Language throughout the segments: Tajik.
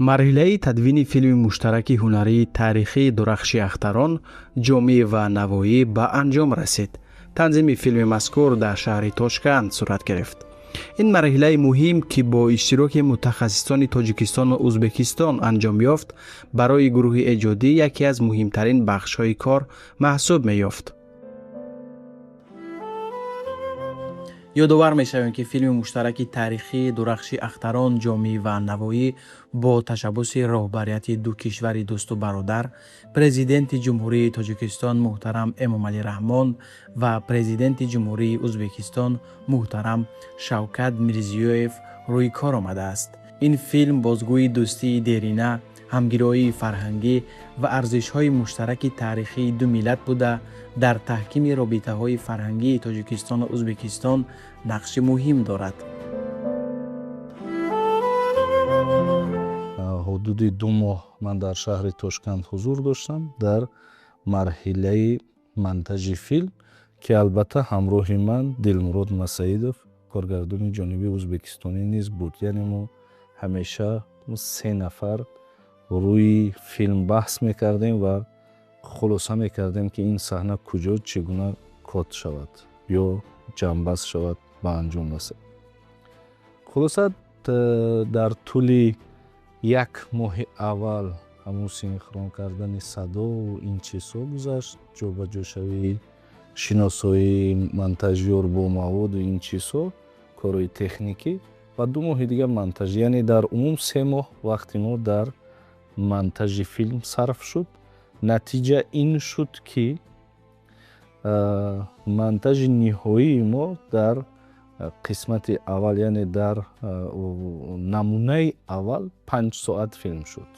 Марҳилаи тадвини филми муштараки ҳунарии таърихии Дурахши ахтарон, Ҷомӣ ва Навоӣ ба анҷом расид. Танзими филми мазкур дар шаҳри Тошканд сурат гирифт. Ин марҳилаи муҳим, ки бо иштироки мутахассисони Тоҷикистону Ӯзбекистон анҷом ёфт, барои гурӯҳи эҷодӣ яке аз муҳимтарин бахшҳои кор маҳсуб меёфт. Ёдовар мешавем, ки филми муштараки таърихии Дурахши ахтарон, Ҷомӣ ва Навоӣ бо ташаббуси роҳбарияти ду кишвари дӯсту бародар, Президенти Ҷумҳурии Тоҷикистон муҳтарам Эмомалӣ Раҳмон ва Президенти Ҷумҳурии Ӯзбекистон муҳтарам Шавкат Мирзиёев рӯи кор омадааст. Ин филм бозгӯи дӯстии дерина, ҳамгироии фарҳангӣ ва арзишҳои муштараки таърихии ду миллат буда, дар таҳкими робитаҳои фарҳангии Тоҷикистону Ӯзбекистон нақши муҳим дорад. Ҳудуди 2 моҳ ман дар шаҳри Тошканд ҳузур доштам дар марҳилаи монтажи филм, ки албатта ҳамроҳи ман Дилмурод Масаидов, коргардони ҷониби ӯзбекистонӣ низ буд. Яъне мо ҳамеша 3 нафар рӯи филм баҳс мекардем ва хулоса мекардем, ки ин саҳна куҷо чӣ гуна код шавад ё ҷамъбаст шавад, ба анҷом расад. Хулоса, дар тӯли 1 моҳи аввал ҳамун синхрон кардани садову ин чизҳо гузашт, ҷобаҷошавии шиносоии монтажёр бо маводу ин чизҳо, корҳои техникӣ, ва 2 моҳи дигар монтаж. Яъне дар умум 3 моҳ вақти мо дар монтажи филм сарф шуд. Натиҷа ин шуд, ки монтажи ниҳоии мо дар қисмати аввал, яъне дар намунаи аввал 5 соат филм шуд.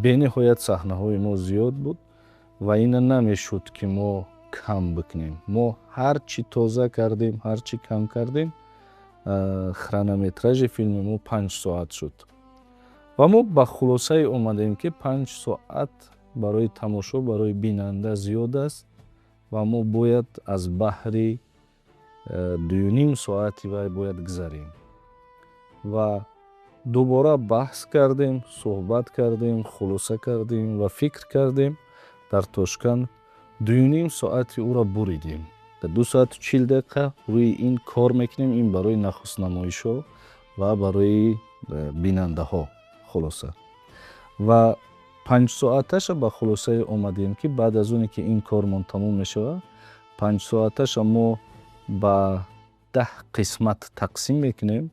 Бениҳоят саҳнаҳои мо зиёд буд ва ина намешуд, ки мо кам бикунем. Мо ҳар чӣ тоза кардем, ҳар чӣ кам кардем, хронометражи филми мо 5 соат шуд. Ва мо ба хулосае омадем, ки 5 соат барои тамошо, барои бинанда зиёд аст ва мо бояд аз баҳри 2,5 соати вай бояд гузарем. Ва дубора баҳс кардем, суҳбат кардем, хулоса кардем ва фикр кардем. Дар Тошканд 2,5 соати ӯро буридем. Дар 2 соату 40 дақиқа рӯи ин кор мекунем. Ин барои нахустнамоишҳо ва барои бинандаҳо хулоса. Ва 5 соаташа ба хулосае омадем, ки баъд аз оне ки ин кормон тамом мешавад, 5 соаташа мо ба 10 қисмат тақсим мекунем,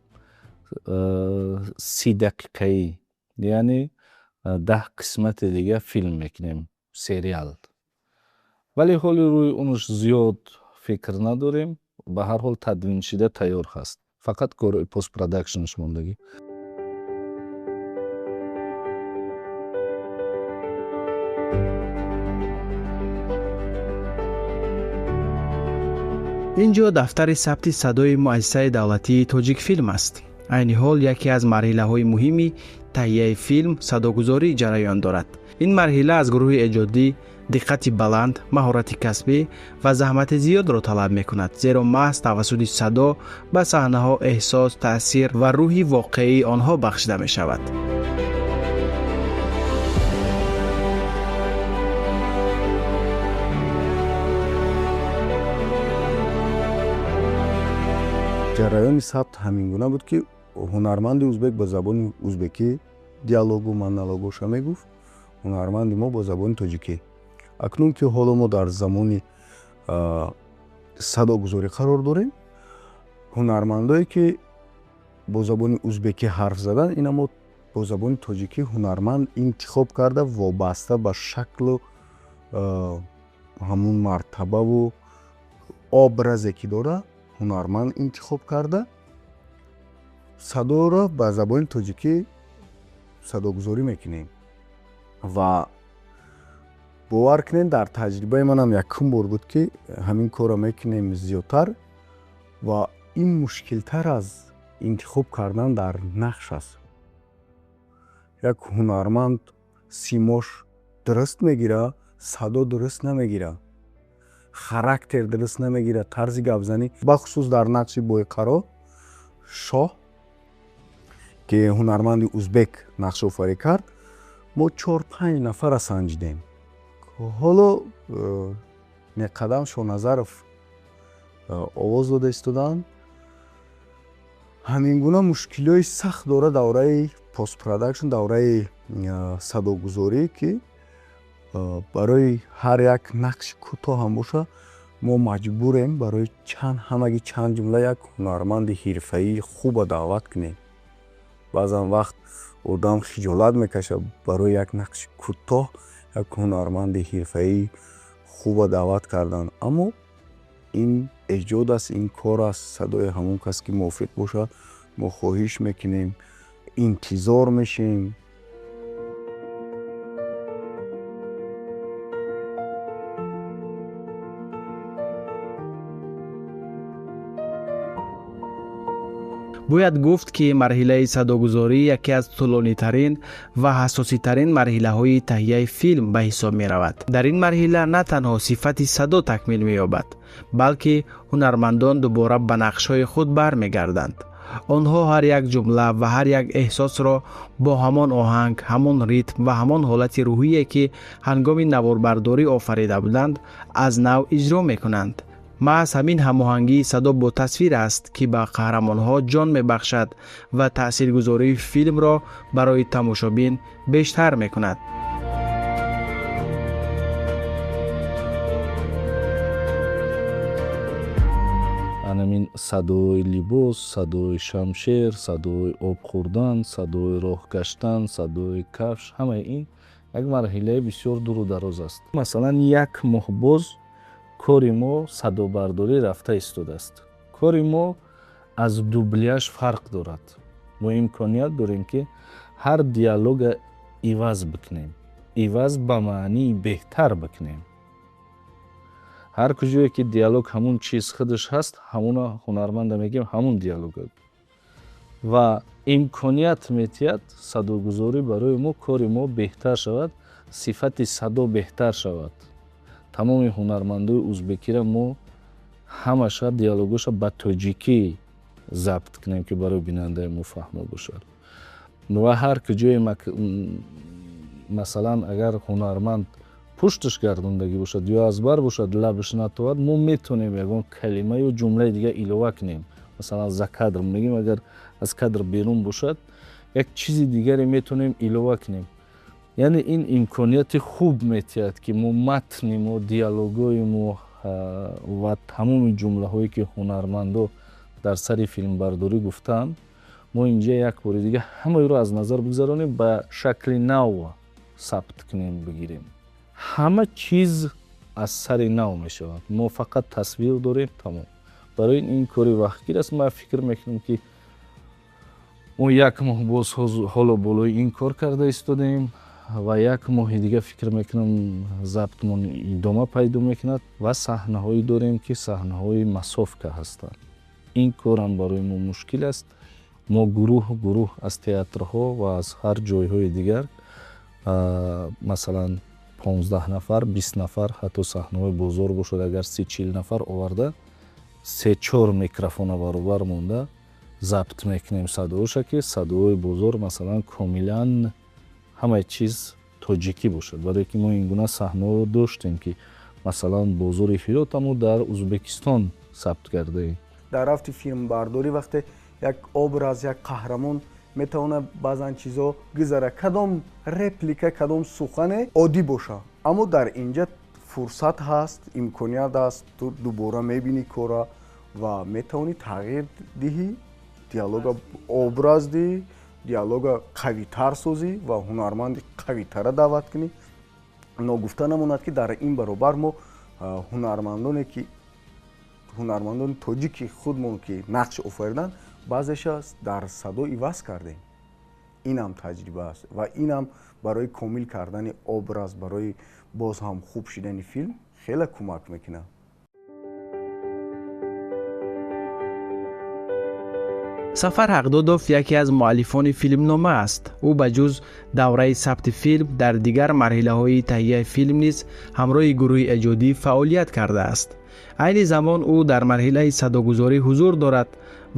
30 дақиқаӣ, яъне 10 қисмати дига филм мекунем, сериал. Вале ҳоли рӯи онаш зиёд фикр надорем, ба ҳар ҳол тадвиншида тайёр ҳаст, фақат кори постпродакшнш мондагӣ. Ин ҷо дафтари сабти садои муассисаи давлатии Тоҷикфилм аст. Айни ҳол яке аз марҳилаҳои муҳими таҳияи филм садогузорӣ ҷараён дорад. Ин марҳила аз гурӯҳи эҷодӣ диққати баланд, маҳорати касбӣ ва заҳмати зиёдро талаб мекунад, зеро маҳз тавассути садо ба саҳнаҳо эҳсос, таъсир ва рӯҳи воқеии онҳо бахшида мешавад. Ҷараёни сабт ҳамин гуна буд, ки ҳунарманди узбек ба забони узбекӣ диалогу монологоша мегуфт, ҳунарманди мо бо забони тоҷикӣ. Акнун ки ҳоло мо дар замони садогузорӣ қарор дорем, ҳунармандое ки бо забони узбекӣ ҳарф задан, ина мо бо забони тоҷикӣ ҳунарманд интихоб карда, вобаста ба шаклу ҳамун мартабаву образе ки дора, ҳунарманд интихоб карда, садоро ба забони тоҷикӣ садогузорӣ мекунем. Ва бовар кунед, дар таҷрибаи манам якум бор буд, ки ҳамин корро мекунем зиёдтар, ва ин мушкилтар аз интихоб кардан дар нақш аст. Як ҳунарманд симош дуруст мегира, садо дуруст намегира, характер дуруст намегира, тарзи гапзанӣ, бахусус дар нақши Бойқаро шоҳ Ки ҳунарманди узбек нақшофарӣ кард, мо 4-5 нафара санҷидем. Ҳоло Неқадам Шоназаров овоз дода истоданд. Ҳамин гуна мушкилиҳои сахт дорад давраи постпродакшн, давраи садогузорӣ, ки барои ҳар як нақши кӯтоҳ ҳам боша, мо маҷбурем барои чанд, ҳамагӣ чанд ҷумла як ҳунарманди ҳирфаии хуба даъват кунем. Баъзан вақт одам хиҷолат мекашад барои як нақши кӯтоҳ як ҳунарманди ҳирфаии хуба даъват кардан, аммо ин эҷод аст, ин кор аст. Садои ҳамон кас ки мувофиқ бошад, мо хоҳиш мекунем, интизор мешавем. Бояд гуфт, ки марҳилаи садогузорӣ яке аз тӯлонитарин ва ҳассоситарин марҳилаҳои таҳияи филм ба ҳисоб меравад. Дар ин марҳила на танҳо сифати садо такмил меёбад, балки ҳунармандон дубора ба нақшҳои худ бармегарданд. Онҳо ҳар як ҷумла ва ҳар як эҳсосро бо ҳамон оҳанг, ҳамон ритм ва ҳамон ҳолати рӯҳие, ки ҳангоми наворбардорӣ офарида буданд, аз нав иҷро мекунанд. Маҳз ҳамин ҳамоҳангии садо бо тасвир аст, ки ба қаҳрамонҳо ҷон мебахшад ва таъсиргузории филмро барои тамошобин бештар мекунад. Анамин садои либос, садои шамшер, садои об хӯрдан, садои роҳ гаштан, садои кафш, ҳамаи ин як марҳилаи бисёр дуру дароз аст. Масалан, як моҳ боз кори мо садобардорӣ рафта истодааст. Кори мо аз дубляж фарқ дорад. Мо имконият дорем, ки ҳар диалога иваз бикунем, иваз ба маънии беҳтар бикунем. Ҳар куҷое ки диалог ҳамун чиз худаш ҳаст, ҳамуна ҳунарманда мегӯем, ҳамун диалога, ва имконият метиҳад садогузорӣ барои мо, кори мо беҳтар шавад, сифати садо беҳтар шавад. Тамоми ҳунармандои узбекиро мо ҳамаша диалогоша ба тоҷикӣ забт кунем, ки барои бинандаи мо фаҳмо бошад. Ва ҳар куҷое, масалан, агар ҳунарманд пушташ гардондагӣ бошад ё аз бар бошад, лабаш натовад, мо метавонем ягон калима ё ҷумлаи дига илова кунем. Масалан, за кадр мегӯем, агар аз кадр берун бошад, як чизи дигаре метавонем илова кунем. Яъне ин имконияти хуб метиҳад, ки мо матни мо, диалогҳои мо ва тамоми ҷумлаҳое, ки ҳунармандо дар сари филмбардорӣ гуфтаанд, мо инҷа як бори дига ҳамаеро аз назар бигзаронем, ба шакли нав сабт кунем, бигирем. Ҳама чиз аз сари нав мешавад. Мо фақат тасвир дорем, тамом. Барои ин кори вақтгир аст. Ман фикр мекунам, ки мо як моҳ боз ҳоло болои ин кор карда истодаем ва як моҳи дига, фикр мекунам, забтмон идома пайдо мекунад. Ва саҳнаҳое дорем, ки саҳнаҳои массовка ҳастанд. Ин корам барои мо мушкил аст. Мо гурӯҳ гурӯҳ аз театрҳо ва аз ҳар ҷойҳои дигар, масалан, 15 нафар, 20 нафар, ҳатто саҳнаҳои бозор бошад агар, 30-40 нафар оварда, се-чор микрофона баробар монда забт мекунем садоша, ки садои бозор, масалан, комилан ҳамаи чиз тоҷикӣ бошад. Барое ки мо ин гуна саҳнаҳо доштем, ки масалан бозори Ҳиротамо дар Узбекистон сабт кардаем. Дар рафти филмбардорӣ вақте як образ, як қаҳрамон метавонад баъзан чизо гузара, кадом реплика, кадом сухане оддӣ боша, аммо дар инҷа фурсат ҳаст, имконият аст, ту дубора мебинӣ кора ва метавонӣ тағйир диҳӣ, диалога образ диҳӣ, диалога қавитар созӣ ва ҳунарманди қавитара даъват кунӣ. Ногуфта намонад, ки дар ин баробар мо ҳунармандоне ки, ҳунармандони тоҷики худмон ки нақш офариданд, баъзеша дар садо иваз кардем. Инам таҷриба аст ва инам барои комил кардани образ, барои боз ҳам хуб шидани филм хеле кӯмак мекунад. Сафар Ҳақдодов яке аз муаллифони филмнома аст. Ӯ ба ҷуз давраи сабти филм дар дигар марҳилаҳои таҳияи филм низ ҳамроҳи гурӯҳи эҷодӣ фаъолият кардааст. Айни замон ӯ дар марҳилаи садогузорӣ ҳузур дорад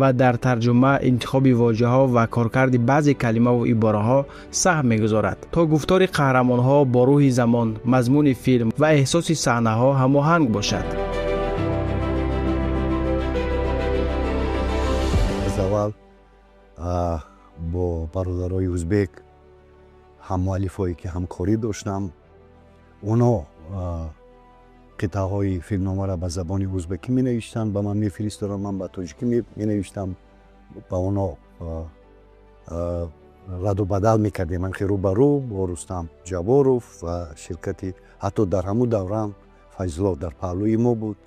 ва дар тарҷума, интихоби воҷаҳо ва коркарди баъзе калимаву ибораҳо саҳм мегузорад, то гуфтори қаҳрамонҳо бо рӯҳи замон, мазмуни филм ва эҳсоси саҳнаҳо ҳамоҳанг бошад. Аз аввал бо бародарои узбек, ҳаммуаллифҳое ки ҳамкорӣ доштам, оно қитъаҳои филмномаро ба забони узбекӣ менавиштанд, ба ман мефиристоданд, ман ба тоҷикӣ менавиштам, ба оно раду бадал мекардем. Ман рӯ ба рӯ бо Рустам Ҷабборов ва ширкати, ҳатто дар ҳамун давраам Файзулло дар паҳлӯи мо буд.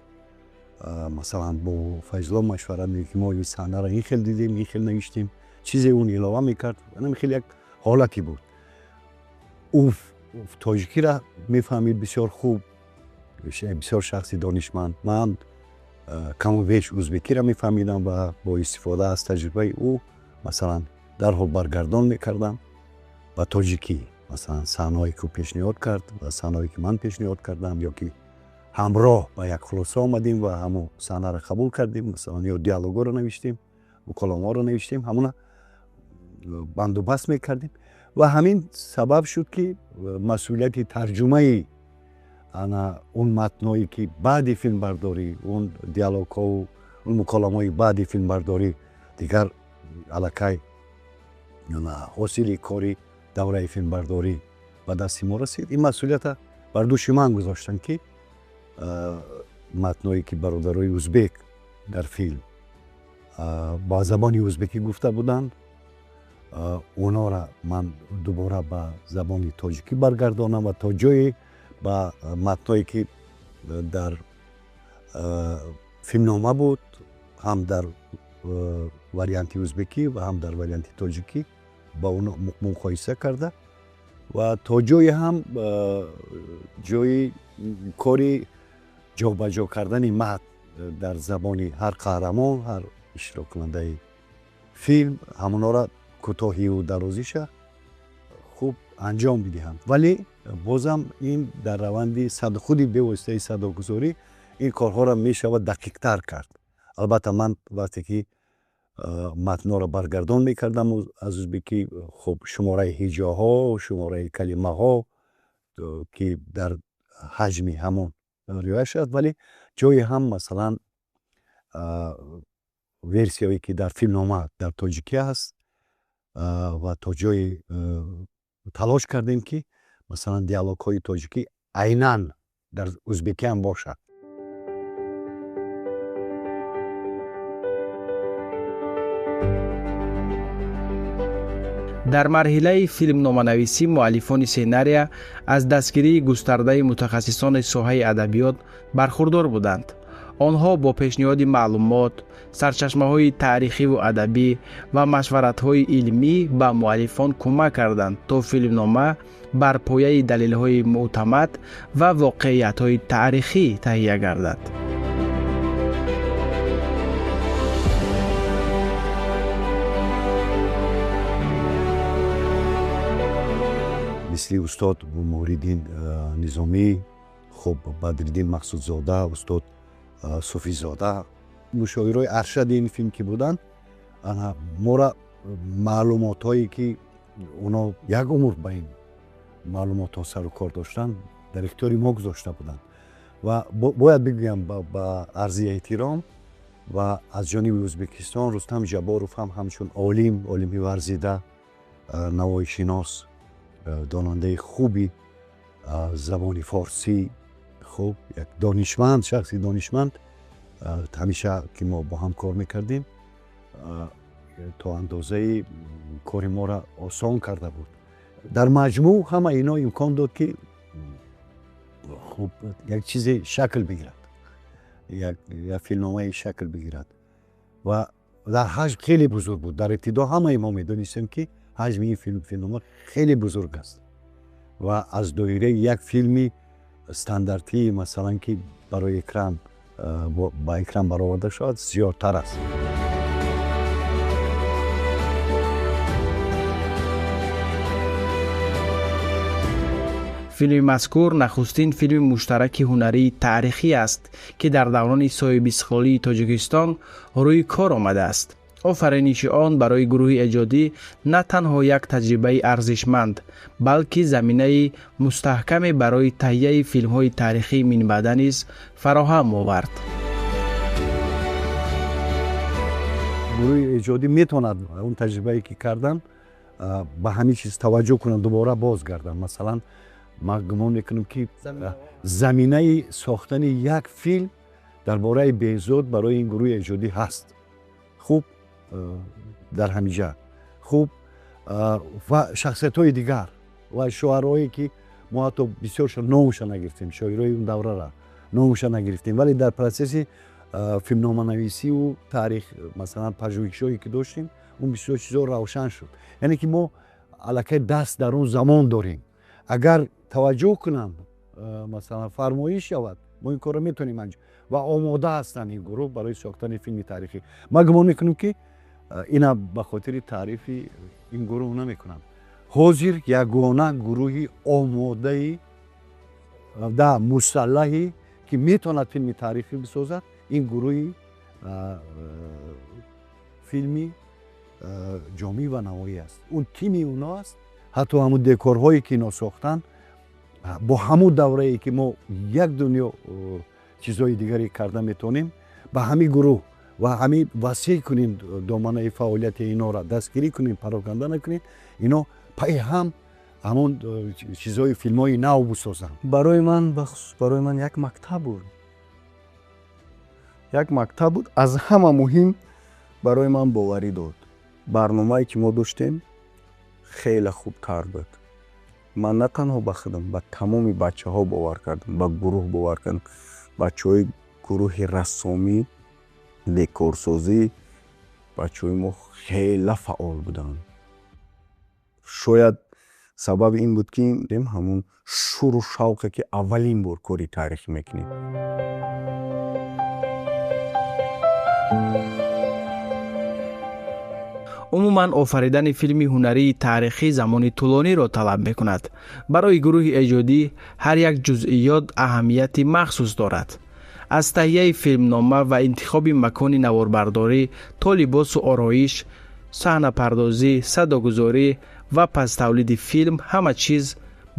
Масалан, бо Файзулло машварат мекардем, ки мо ин саҳнаро ин хел дидем, ин хел навиштем, чизе он илова мекард. Ҳамин хел як ҳолате буд. Ӯ тоҷикиро мефаҳмид бисёр хуб, бисёр шахси донишманд. Ман каму беш узбекиро мефаҳмидам ва бо истифода аз таҷрибаи ӯ, масалан, дарҳол баргардон мекардам ба тоҷикӣ. Масалан, саҳнаҳое ки ӯ пешниҳод кард ва саҳнаҳое ки ман пешниҳод кардам, ё ки ҳамроҳ ба як хулоса омадем ва ҳамон саҳнаро қабул кардем, масалан, ё диалогҳоро навиштем, муколамаҳоро навиштем, ҳамона бандубаст мекардем. Ва ҳамин сабаб шуд, ки масъулияти тарҷумаи ана он матнҳое ки баъди филмбардорӣ, он диалогҳову он муколамаҳои баъди филмбардорӣ дигар аллакай ҳосили кори давраи филмбардорӣ ба дасти мо расид. Ин масъулията бар дӯши ман гузоштанд, ки матнҳое ки бародарои узбек дар филм ба забони узбекӣ гуфта буданд, онҳоро ман дубора ба забони тоҷикӣ баргардонам ва то ҷое ба матнҳое ки дар филмнома буд, ҳам дар варианти узбекӣ ва ҳам дар варианти тоҷикӣ, ба он муқоиса карда ва то ҷое ҳам ҷои кори ҷобаҷо кардани матн дар забони ҳар қаҳрамон, ҳар иштироккунандаи филм, ҳамонҳоро кӯтоҳиву дарозиша хуб анҷом бидиҳанд. Вале бозам ин дар раванди худи бевоситаи садогузорӣ ин корҳоро мешавад дақиқтар кард. Албатта, ман вақте ки матнҳоро баргардон мекардам аз узбекӣ, хуб, шумораи ҳиҷоҳо, шумораи калимаҳо ки дар ҳаҷми ҳамон риоя шавад, вале ҷое ҳам, масалан, версияое ки дар филмнома дар тоҷикӣ аст, ва то ҷое талош кардем, ки масалан диалогҳои тоҷикӣ айнан дар узбекӣ ҳам бошад. Дар марҳилаи филмноманависӣ муаллифони сценария аз дастгирии густардаи мутахассисони соҳаи адабиёт бархурдор буданд. Онҳо бо пешниҳоди маълумот, сарчашмаҳои таърихиву адабӣ ва машваратҳои илмӣ ба муаллифон кӯмак карданд, то филмнома бар пояи далелҳои мӯътамад ва воқеиятҳои таърихӣ таҳия гардад. Мисли устод Муҳриддин Низомӣ, хуб, Бадриддин Мақсудзода, устод Суфизода, мушовирои аршади ин филм ки буданд, ана мора маълумотҳое ки оно як умр ба ин маълумотҳо сару кор доштанд, дар ихтиёри мо гузошта буданд. Ва бояд бигӯям, ба арзи эҳтиром ва аз ҷониби Ӯзбекистон Рустам Ҷабборов ҳам ҳамчун олим, олими варзида, навоишинос, донандаи хуби забони форсӣ, хуб, як донишманд, шахси донишманд, ҳамеша ки мо бо ҳам кор мекардем, то андозаи кори моро осон карда буд. Дар маҷмӯъ ҳама ино имкон дод, ки хуб як чизе шакл бигирад, як филмномаи шакл бигирад. Ва дар ҳаҷм хеле бузург буд. Дар ибтидо ҳамаи мо медонистем, ки ҳаҷми ин филмнома хеле бузург аст ва аз доираи як филми стандартӣ, масалан, ки барои экран ба экран бароварда шавад, зиёдтар аст. Филми мазкур нахустин филми муштараки ҳунарии таърихӣ аст, ки дар даврони соҳибистиқлолии Тоҷикистон рӯи кор омадааст. Офариниши он барои гурӯҳи эҷодӣ на танҳо як таҷрибаи арзишманд, балки заминаи мустаҳкаме барои таҳияи филмҳои таърихии минбаъда низ фароҳам овард. Гурӯҳи эҷодӣ метавонад он таҷрибае ки кардан ба ҳамин чиз таваҷҷӯҳ кунанд, дубора бозгарданд. Масалан, ман гумон мекунам, ки заминаи сохтани як филм дар бораи Беҳзод барои ин гурӯҳи эҷодӣ ҳаст. Хуб, дар ҳамиҷа хуб ва шахсиятҳои дигар ва шоарое ки мо ҳатто бисёрша номуша нагирифтем, шоирои он даврара номуша нагирифтем, вале дар процесси филмноманависиву таърих, масалан, пажӯҳишҳое ки доштем, он бисёр чизҳо равшан шуд. Яъне ки мо аллакай даст дар он замон дорем. Агар таваҷҷӯҳ кунанд, масалан, фармоиш шавад, мо ин корро метавонем анҷом ва омода ҳастанд ин гурӯҳ барои сохтани филми таърихӣ. Ман гумон мекунам, ки ина ба хотири таърифи ин гурӯҳ намекунам. Ҳозир ягона гурӯҳи омодаи да мусаллаҳе ки метавонад филми таърихӣ бисозад, ин гурӯҳи филми Ҷомӣ ва Навоӣ аст. Он тими оно аст. Ҳатто ҳамун декорҳое ки ино сохтанд, бо ҳамун даврае ки мо як дунё чизҳои дигаре карда метавонем, ба ҳамин гурӯҳ ва ҳамин васеъ кунем доманаи фаъолияти инора, дастгирӣ кунем, пароканда накунем, ино пайи ҳам ҳамон чизҳои филмҳои нав бисозанд. Барои ман, бахусус барои ман як мактаб буд. Як мактаб буд. Аз ҳама муҳим барои ман боварӣ дод. Барномае ки мо доштем хеле хубтар буд. Ман на танҳо ба худам, ба тамоми бачаҳо бовар кардам, ба гурӯҳ бовар кардам. Бачаҳои гурӯҳи рассомӣ, декорсозӣ, бачаҳои мо хеле фаъол буданд. Шояд сабаби ин буд, ки ҳамун шуру шавқе ки аввалин бор кори таърихӣ мекунем. Умуман, офаридани филми ҳунарии таърихӣ замони тӯлониро талаб мекунад. Барои гурӯҳи эҷодӣ ҳар як ҷузъиёт аҳамияти махсус дорад. Аз таҳияи филмнома ва интихоби макони наворбардорӣ то либосу ороиш, саҳнапардозӣ, садогузорӣ ва паставлиди филм ҳама чиз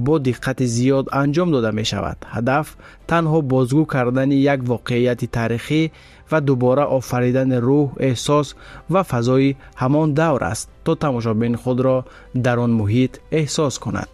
бо диққати зиёд анҷом дода мешавад. Ҳадаф танҳо бозгӯ кардани як воқеияти таърихӣ ва дубора офаридани рӯҳ, эҳсос ва фазои ҳамон давр аст, то тамошобин худро дар он муҳит эҳсос кунад.